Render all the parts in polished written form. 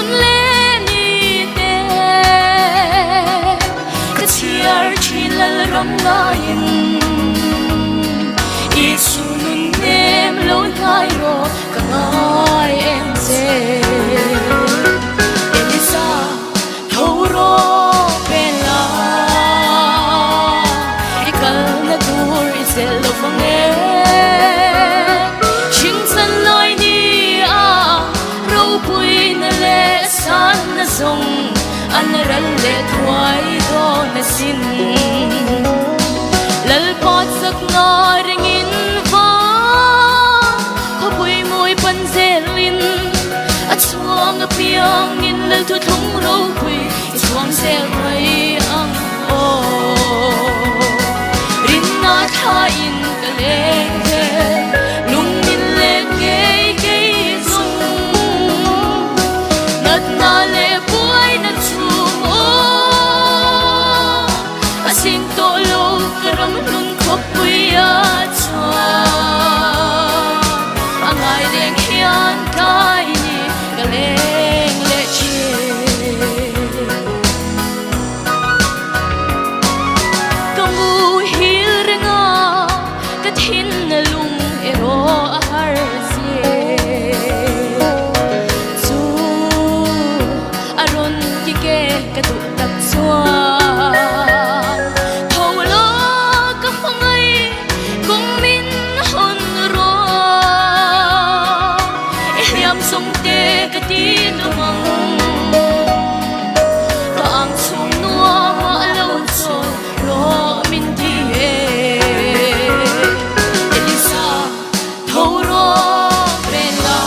Hun leh ni te ka chhiar thin Lalram ngaiin Isu nun nem lo hnai rawh ka ngai em che Elisa tho rawh pen la i kalna tur i chelh lo vang e Hringchan lai ni a Ropuina leh sanna zawng an ral leh thuai dawn asin. Lalpa chakna ringin va khawpui mawi pan zelin a chhuang apiangin Lal thuthlung ropui i chhuang zel mai ang aw. Rinna thlain ka leng vel lungin leh ngei kei chung natna leh buaina chhum aw a sing tawh lo ka ram hlun khawpui a chuan a ngai reng hian tlai ni ka leng leh thin. Ka muhil reng a, ka thin a lung erawh a har zir. Chu a rawn ki ke ka duh tak chuan tho la ka hmangaih kawng min hawn rawh. I hliam zawng te ka ti tum ang. Ka ang chhung nuam a lo chawl rawh min ti e. Elisa tho rawh pen la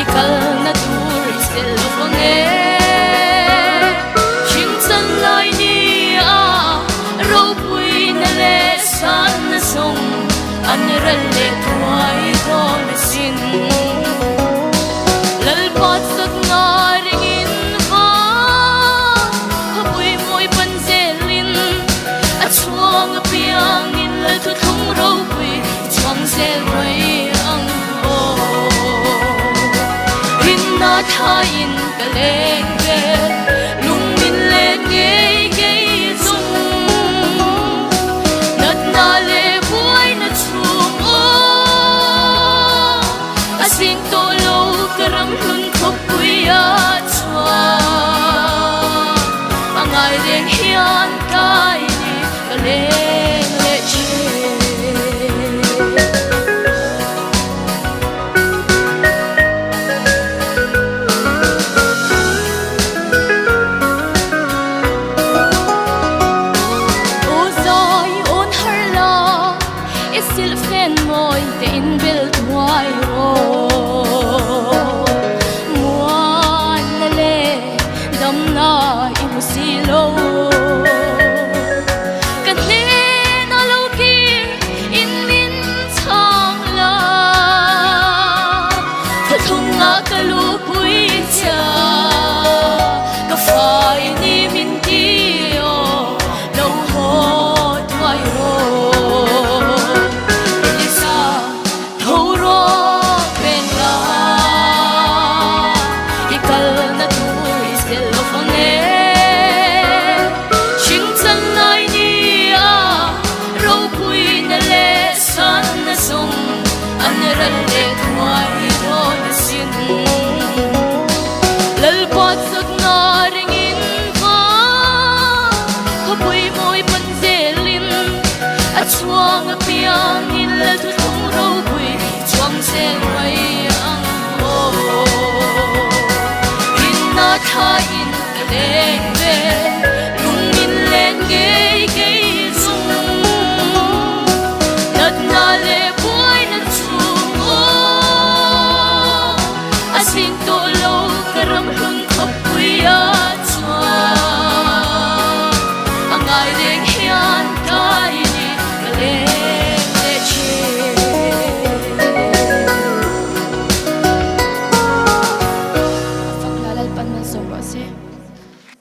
i kalna tur i sel lo vang e. Hringchan lai ni a ropuina leh sanna zawng an ral leh thuai dawn asin. Lalpa chakna ringin va khawpui mawi pan zelin a chhuang apiangin Lal thuthlung ropui i chhuang zel mai ang aw. Rinna thlain ka leng vel lung min let ngei ngei chung natna leh buaina chhung aw. A sing tawh lo ka ram hlun khawpui a chuan a ngai reng hian tlai ni ka leng leh thin. Aw zai awn har la I silhfen mawi te in bel thuai rawh. Muanna leh damna i hmu si lo. Ka hnena lo kir in min chhang la. Thuthlunga ka lupui chhia.